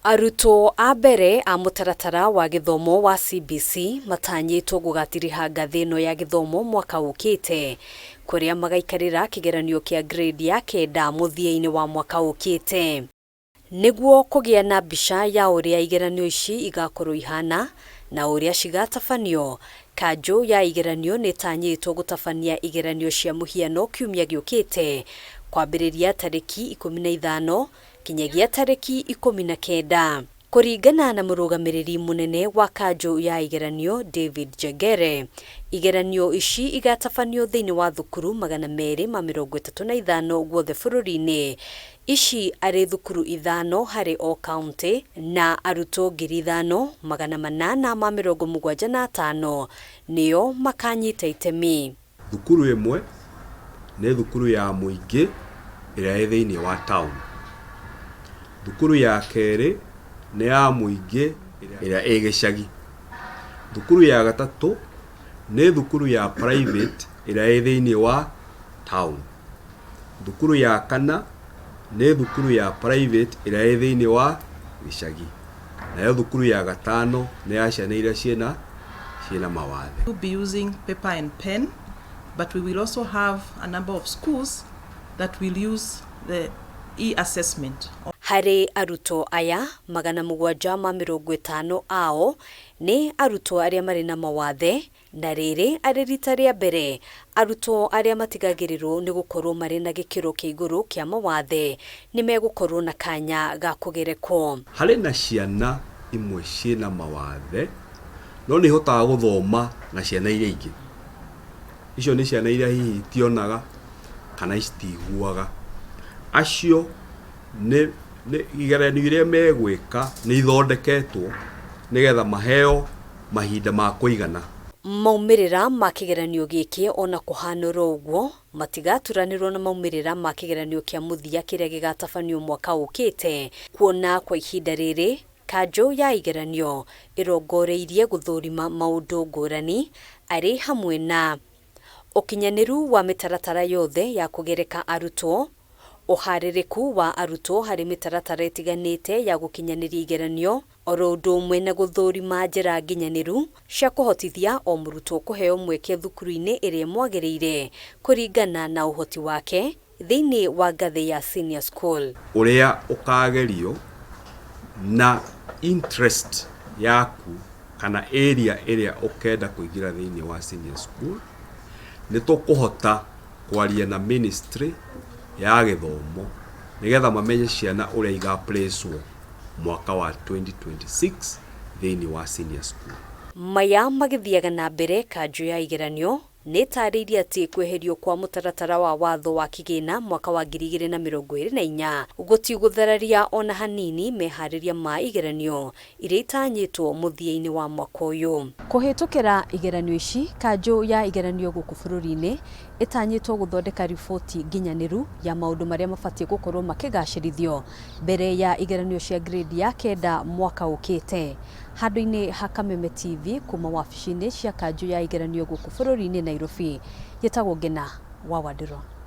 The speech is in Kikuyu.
Arutwo a mbere a mũtaratara wa gĩthomo wa CBC matanyĩtwo gũgatiriha ngathĩ ĩno ya gĩthomo mwaka ũkĩte, kũrĩa magaikarĩra kĩgeranio kĩa grade ya kenda mũthia-inĩ wa mwaka ũkĩte. Nĩguo kũgĩa na mbica ya ũrĩa igeranio ici igakorwo ihana na ũrĩa cigatabanio, kanjũ ya igeranio nĩ ĩtanyĩtwo gũtabania igeranio cia mũhiano kiumia gĩũkĩte, kwambĩrĩria tarĩki 15 kinyagia tarĩki 19. Kũringana na mũrũgamĩrĩri mũnene wa kanjũ ya igeranio David Njengere, igeranio ici igatabanio thĩinĩ wa thukuru 235 guothe bũrũri-inĩ, ici arĩ thukuru 5 harĩ o kaunti na arutwo 5875 nĩo makanyita itemi. Thukuru ĩmwe nĩ thukuru ya mũingĩ ĩrĩa ĩ thĩinĩ wa town. Thukuru ya kerĩ nĩ ya mũingĩ ĩrĩa ĩ gĩcagi. Thukuru ya gatatũ nĩ thukuru ya private ĩrĩa ĩ thĩinĩ wa town. Thukuru ya kana nĩ thukuru ya private ĩrĩa ĩ thĩinĩ wa gĩcagi. Nayo thukuru ya gatano nĩ ya ciana iria ciĩna mawathe. We'll be using paper and pen, but we will also have a number of schools that will use the e-assessment. Harĩ arutwo aya 750 ao nĩ arutwo arĩa marĩ na mawathe, na rĩrĩ arĩ rita rĩa mbere arutwo arĩa matigagĩrĩrwo nĩ gũkorwo marĩ na gĩkĩro kĩa igũrũ kĩa mawathe nĩ megũkorwo na kanya ga kũgerekwo. Harĩ na ciana imwe ciĩna mawathe no nĩ ihotaga gũthoma na ciana iria ingĩ. Icio nĩ ciana iria hihi itionaga kana citiguaga. Acio nĩ igeranio iria megwĩka nĩ ithondeketwo nĩgetha maheo mahinda ma kũigana. Maumĩrĩra ma kĩgeranio gĩkĩ ona kũhanũra ũguo matigaturanĩrwo na maumĩrĩra ma kĩgeranio kĩa mũthia kĩrĩa gĩgatabanio mwaka ũkĩte, kuona kwa ihinda rĩrĩ kanjũ ya igeranio ĩrongoreirie gũthũrima maũndũ ngũrani arĩ hamwe na ũkinyanĩru wa mĩtaratara yothe ya kũgereka arutwo, ũharĩrĩku wa arutwo harĩ mĩtaratara ĩtiganĩte ya gũkinyanĩria igeranio, oro ũndũ ũmwe na gũthũrima njĩra nginyanĩru cia kũhotithia o mũrutwo kũheo mweke thukuru-inĩ ĩrĩa ĩmwagĩrĩire kũringana na ũhoti wake thĩinĩ wa ngathĩ ya senior school. Ũrĩa ũkagerio na interest yaku kana area ĩrĩa ũkenda kũingĩra thĩinĩ wa senior school, nĩ tũkũhota kwaria na ministry ya gĩthomo nĩgetha mamenye ciana ũrĩa igaplacewo mwaka wa 2026 thĩinĩ wa senior school. Maya magĩthiaga na mbere, kanjũ ya igeranio nĩ ĩtarĩirie atĩ kweherio kwa mũtaratara wa watho wa kĩgĩna mwaka wa 2024 gũtigũthararia ona hanini meharĩria ma igeranio iria itanyĩtwo mũthia-inĩ wa mwaka ũyũ. Kũhĩtũkĩra igeranio ici, kanjũ ya igeranio gũkũ bũrũri-inĩ ĩtanyĩtwo gũthondeka riboti nginyanĩru ya maũndũ marĩa mabatiĩ gũkorwo makĩgacĩrithio mbere ya igeranio cia grade ya kenda mwaka ũkĩte. Handũ-inĩ ha Kameme TV kuma wabici-inĩ cia kanjũ ya igeranio gũkũ bũrũri-inĩ Nairobi, gĩtagwo Ngena wa Wandirwa.